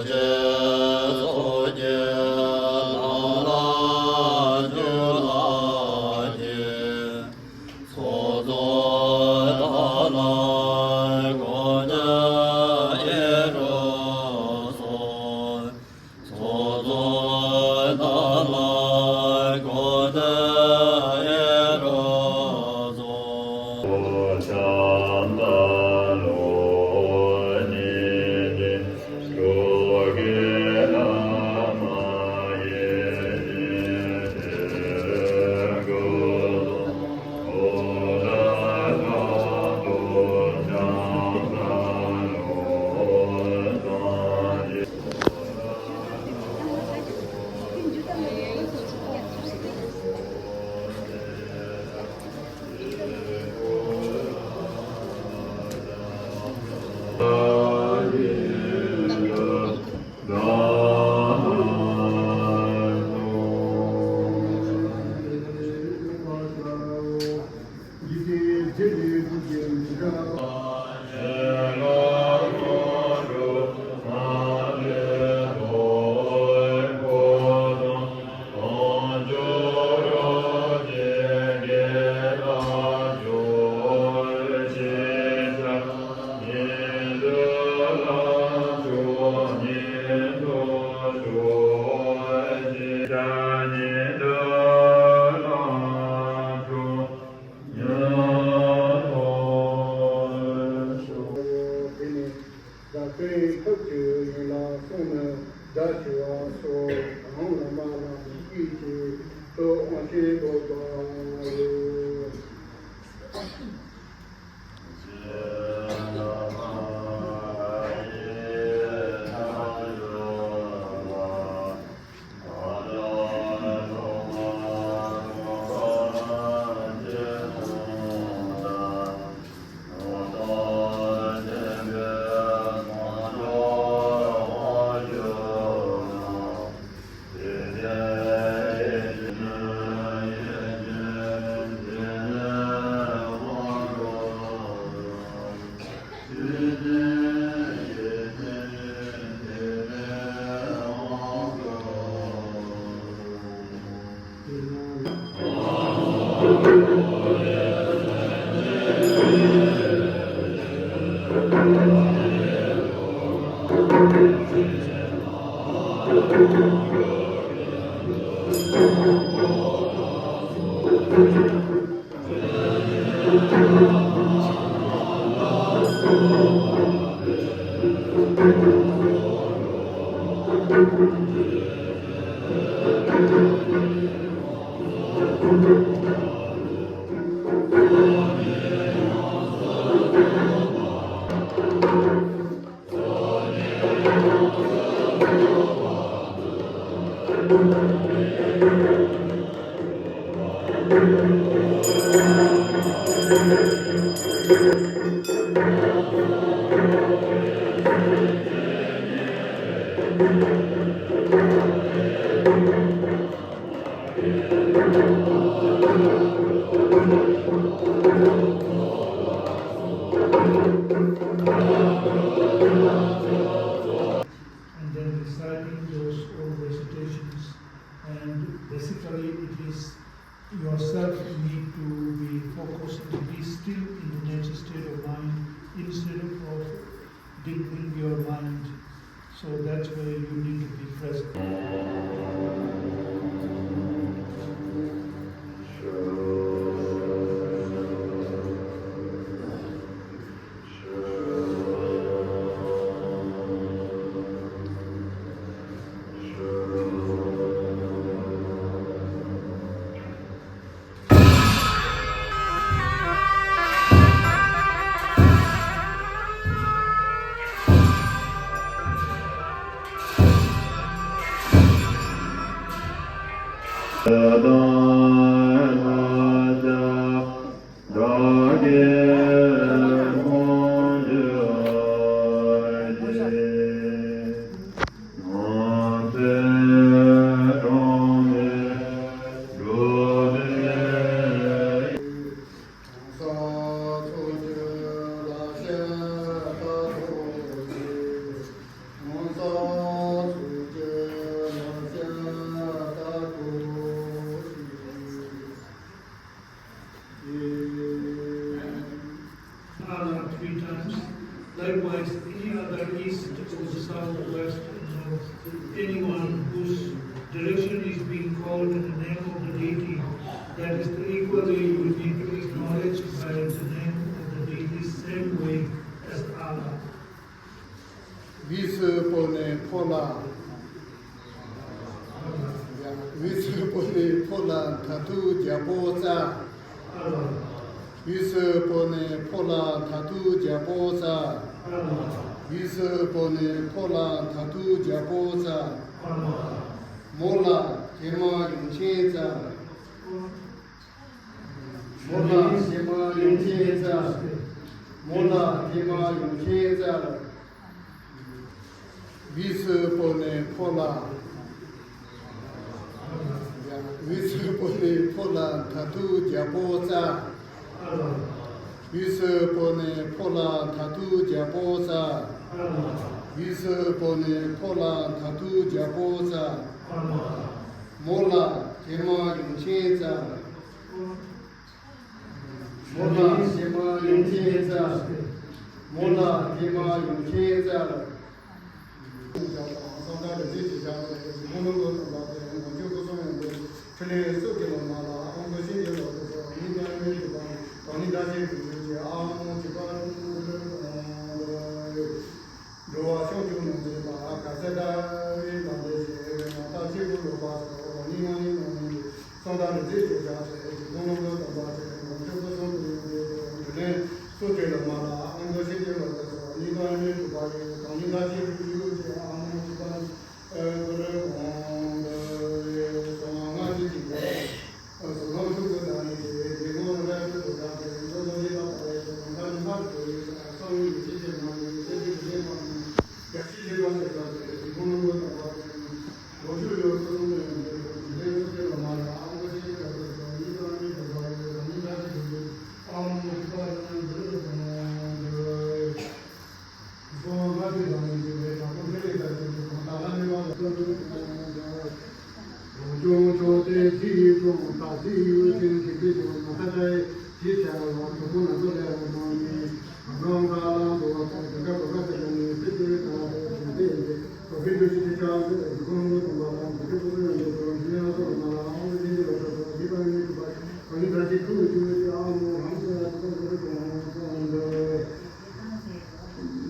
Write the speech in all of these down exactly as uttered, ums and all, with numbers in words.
དེ་ནས་བདག་པོའི་ཐུགས་ཀྱི་ཡན་ལག་གསུམ་ནི་དགྲ་ཞི་བ་སོགས་དང་། བླ་མ་ལ་མོས་གུས་ཀྱི་ཐུགས་དབང་ཆེན་འདོད་པའོ། And then reciting those old recitations, and basically it is yourself need to be focused and be still in the nature state of mind instead of deepening your mind. So that's where you need to be present. south, west, and north, to anyone whose direction is being called in the name of the deity, that is equally uniquely acknowledged by the name of the deity same way as Allah. བིས་པོ་ནེ་ཕོ་ལ། བིས་པོ་ནེ་ཕོ་ལ་མཐར་ཐུག་རྒྱལ་པོ་རྩ། བིས་པོ་ནེ་ཕོ་ལ་མཐར་ཐུག་རྒྱལ་པོ་རྩ། བིས་པོ་ནེ་ཕོ་ལ་མཐར་ཐུག་རྒྱལ་པོ་རྩ། མོ་ལ་ཀྱེ་མ་ཡུམ་ཆེན་རྩ། མོ་ལ་ཀྱེ་མ་ཡུམ་ཆེན་རྩ། མོ་ལ་ཀྱེ་མ་ཡུམ་ཆེན་རྩ། བིས་པོ་ནེ་ཕོ་ལ། བིས་པོ་ནེ་ཕོ་ལ་མཐར་ཐུག་རྒྱལ་པོ་རྩ། བིས་པོ་ནེ་ཕོ་ལ་མཐར་ཐུག་རྒྱལ་པོ་རྩ། བིས་པོ་ནེ་ཕོ་ལ་མཐར་ཐུག་རྒྱལ་པོ་རྩ། མོ་ལ་ཀྱེ་མ་ཡུམ་ཆེན་རྩ། མོ་ལ་ཀྱེ་མ་ཡུམ་ཆེན་རྩ། མོ་ལ་ཀྱེ་མ་ཡུམ་ཆེན་རྩ། འགྲོ་བ་ཕྱོགས་བཅུ་ནང་ཚན་པ་ག་ས་ད་བའི་ལམ་འདི་ཞེས་པའི་ནང་ལྟ་ཕྱིར་བུ་ལོག་པ་སོགས་ཉིན་ངོ་ཉིན་ནང་ཉིན་གྱི་གསང་བདག་རིག་འཛིན་ཆོས་སྐྱོང་ཚེ་གི་ཁོང་ལོ་ལོ་དམ་པ་ཚེ་ངོ་སྤྲོད་པོ་སོང་དུ་ཡོང་དུས་འགྲོ་ལན་སུ་བྲེལ་ལ་མ་ལ་ཨང་དོ་ཤེས་ཀྱི་ལོ་དེ་སོགས་ཉིན་གང་ཡོད་གྲུབ་པ་ཡོད་གང་ཉིན་གང་ཤེས་རིག་ཡོད་ཅེས་ཨ་མོ་ཅི་པ་ནི་ཨེ་གོ་རེ་འོང་དུ་སོང་ང་ཅི་ཅི་གོ། སོ་ལོ་ཤུགས་ཀྱི་དང་ནི་དེ་དེ་ངོ་ར་ཤུགས་ཀྱི་དང་དེ་ཚོ་ལོ་ལི་ལ་པ་ཡེ་ཚོ་ལོ་ཁ་ནི་མ་དེ་ཡེ་ཚོ་ཨ་སང་ཡོད་ཅི་ཅི་མ་ཡོད་ཅི་ཅི་དེ་ལེ་མ་ནི་རྒྱ་ཆི་ཅི་ལ་དེ་ལ་དེ་དེ་ཁོང་ལོ་ལོ་དང་པ་དེ་ནི་ལོ་ཤུགས་ཡོད་ཚོ་ལོ་ནི་དེ་ཚོ་དེ་ལོ་མ་ལ་ཨ་མོ་ཅི་ཅི་ལ་དེ་ཚོ་ཉི་ཚོ་ཨ་མི་དེ་ཚོ་ཡོད་ཨ་མི་ལ་དེ་དེ་ཨ་མོ་ཅི་པ་ཡོད་ནི་དེ་ལོ་དང་དེ།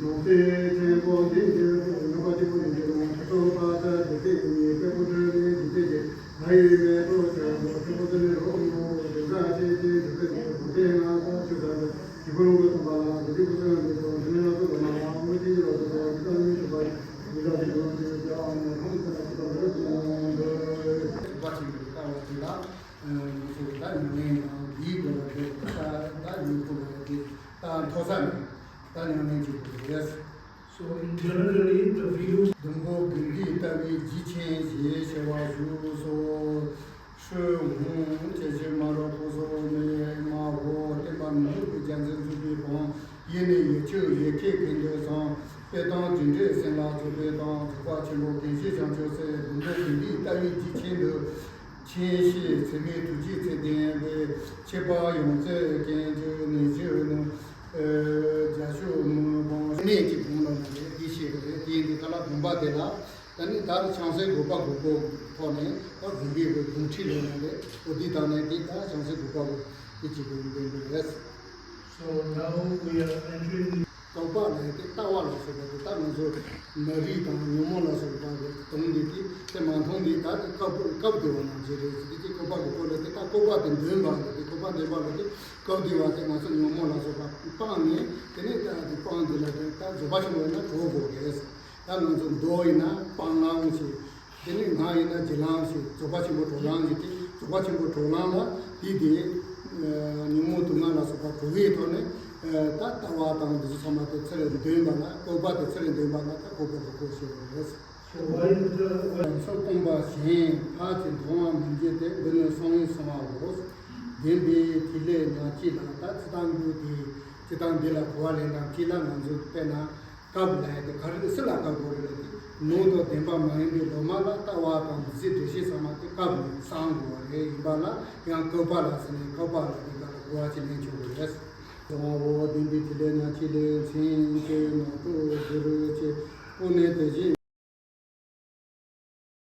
ནོར་རྩེ་ཆེན་པོ་འདི་འདིར་ཡོད་པ་གཅིག་པུ་ཡིན་གྱི་རུང་ཁྲི་ཚོ་པ་ཚ་འདི་ཚེ་ཡིན་ཉེས་པའི་བུ་ཁྲོད་ནས་འཇིགས་བྱེད་ཀྱི་ང་ཡི་མེ་ཏོག་ཆེན་པོ་ཆེན་པོ་འདི་ནས་རོ་མོ་འདི་འདྲ་ཆེ་ཆེ་འཇིགས་བྱེད་ཀྱི་བུ་ཁྲོད་ང་ཚ་ཆུ་ཚ་འདི་ཀྱི་བུ་རུང་གི་སྟོན་པ་ལ་འདི་ཀྱི་བུ་ཚོ་ཡང་འདི་ཚོ་འདི་ནས་ང་ཚོ་ལ་མ་ལ་ཨང་ཅི་ཡི་རོ་ཚོ་ཚོ་འདི་ལྟ་མི་ཐུབ་པ་འདི་འདྲ་ཆེ་ཆེ་འདི་ཚོ་ཨ་མོ་ཧང་ཚ་ཆུ་ཚ་འདི་ཚོ་འདི་ཚོ་འདི་ཚོ་འདི་ཚོ་འདི་ཚོ་འདི་ཚོ་འདི་ཚོ་ད་ཉུང་ངེས་ཡང་འདིའི་སྐོར་ལ་བཤད་ད་ད་ཉུང་སྐོར་ལ་ཡ་དེ་ད་མཐོ་ས་ནས་ད་ཉུང་ངེས་ཀྱི་རེད། So in generally, the videos. ཟླུམ་པོ་དགེ་འདུན་ལྟ་བུའི་རྒྱུད་ཆེན་ཞེས་བྱ་བ་བཞུགས་སོ། ཧྲཱི་ཧཱུྃ་ཅེས་བྱ་མ་ར་ཕུ་སོ་མེ་མ་ཧོ། བསྟན་པ་མི་འགྱུར་བའི་རྒྱལ་མཚན་འཛུགས་པའི་དཔང་། ཡེ་ནས་ཡེ་ཆོས་ཡེ་ཤེས་ཀུན་ཏུ་སངས། དཔེ་དང་རྒྱུ་འབྲས་སེམས་ལ་རྫོགས་པའི་དང་། རྫོགས་པ་ཆེན་པོ་མཁྱེན་བརྩེ་བྱང་ཆུབ་སེམས། ཟླུམ་པོ་དགེ་འདུན་ལྟ་བུའི་རྒྱུད་ཆེན་དུ། མཁྱེན་བརྩེ་ཚད་མེད་ཐུགས་རྗེའི་ཚད་ལྡན་པའི། ཁྱད་པར་ཡོངས་རྫོགས་ཀུན་གྱི་ནི་གཞི་ནི། རྒྱ་ཤོག་མི་བང་གནས་ཀྱི་བང་ལ་ན་རེད་འདི་ཤེས་དགོས་རེད། དེ་ཡིན་དུས་ཁ་ལག་བུམ་པ་དེ་ལ་ད་ནི་ད་ཆང་སའི་དགོས་པ་དགོས་པོ་ཐོག་ནས་ད་བུམ་པའི་དགོས་བུམ་ཁྲི་ལོ་ན་རེད། འོ་འདི་དང་ནས་དེ་ད་ཆང་སའི་དགོས་པ་དགོས་དེ་ཅིག་གི་འདོན་དགོས་རེད། So now we are entering the ཀ་པ་ལ་དེ་ལྟ་བ་ལ་སོགས་པ་དེ་ད་ང་ཚོ་མ་རིག་དང་ཉོན་མོངས་ལ་སོགས་པ་གི་དོན་འདི་དེ་དེ་མ་མཐོང་འདི་ད་དེ་སྐབས་སྐབས་བསྡུ་བ་ནང་བཞིན་རེད་ཟེར་དེ་ཀ་པ་གི་སྐོར་ལ་དེ་ད་ཀ་པ་དེ་འདོན་པ་ལ་དེ་ཀ་པ་འདོན་པ་ལ་དེ་སྐབས་བསྡུ་བ་དེ་ང་ཚོ་ཉོན་མོངས་ལ་སོགས་པ་སྤངས་ནས་དེ་ནས་ད་དེ་སྤངས་འདི་ལ་དེ་ད་རྫོགས་པ་ཆེན་པོ་ཡིན་ན་གྲོལ་དགོས་རེད། ད་ང་ཚོ་མདོ་ཡིན་ན་སྤང་བླང་ཞེས། དེ་ནས་ང་ཡིན་ན་རྗེས་ལམ་ཞེས་རྫོགས་པ་ཆེན་པོ་གྲོལ་ལམ་ཞེས་ཏེ་རྫོགས་པ་ཆེན་པོ་གྲོལ་ལམ་ལ་དེ་དེ་ཉོན་མོངས་དུག་ལྔ་ལ་སོགས་པ་གྲོལ་བའི་ཐོག་ནས་ད་ལྟ་བ་དང་འདི་ཚོ་ཚང་མ་དེ་ཚུར་འདོན་པ་ལ་བཀོད་པ་དེ་ཚུར་འདོན་པ་ལ་ད་བཀོད་པ་གི་བཀོད་ཞེས་པ་རེད། ཡང་ཚོགས་སྟོང་པ་གཞན་ཕར་གྱི་མཐོང་བ་མི་འགྱུར་ཏེ་འདི་ནི་སང་ཡིན་སང་བའོ། བདེན་པའི་ཐིག་ལེ་ཉག་གཅིག་ལ་ད་ཚིག་དང་མགུར་དེ་ཚིག་དང་འདི་ལ་གོ་བ་ལེན་སྟངས་གཅིག་ལ་ང་ཚོ་དཔེར་ན། སྐབས་ལ་ཡ་དེ་ག་རེ་སུ་ལ་སྐབས་དགོས་རེད་ལ་དེ་ནང་དུ་བདེན་པ་མ་ཡིན་པའི་ལོ་མ་ལ་ལྟ་བ་དང་འདུ་ཤེས་འདྲེ་ཤེས་ཚང་མ་དེ་སྐབས་ནས་སངས་དགོས་པ་རེད། ཡིན་པ་ལ་ཡང་བཀོད་པ་ལ་ཟེར་ནས་བཀོད་པ་ལ་དེ་ག་ལ་གོ་བ་ཅིག་ལེན་ཆོག་གི་རེད། སོང་བ་བོ་བདེན་པའི་ཐིག་ལེ་ཉག་གཅིག་ལས་མཚན་གཅིག་ནང་དུ་བསྡུ་རུ་ཆེ། ཐོག་ནས་དེ་བཞིན་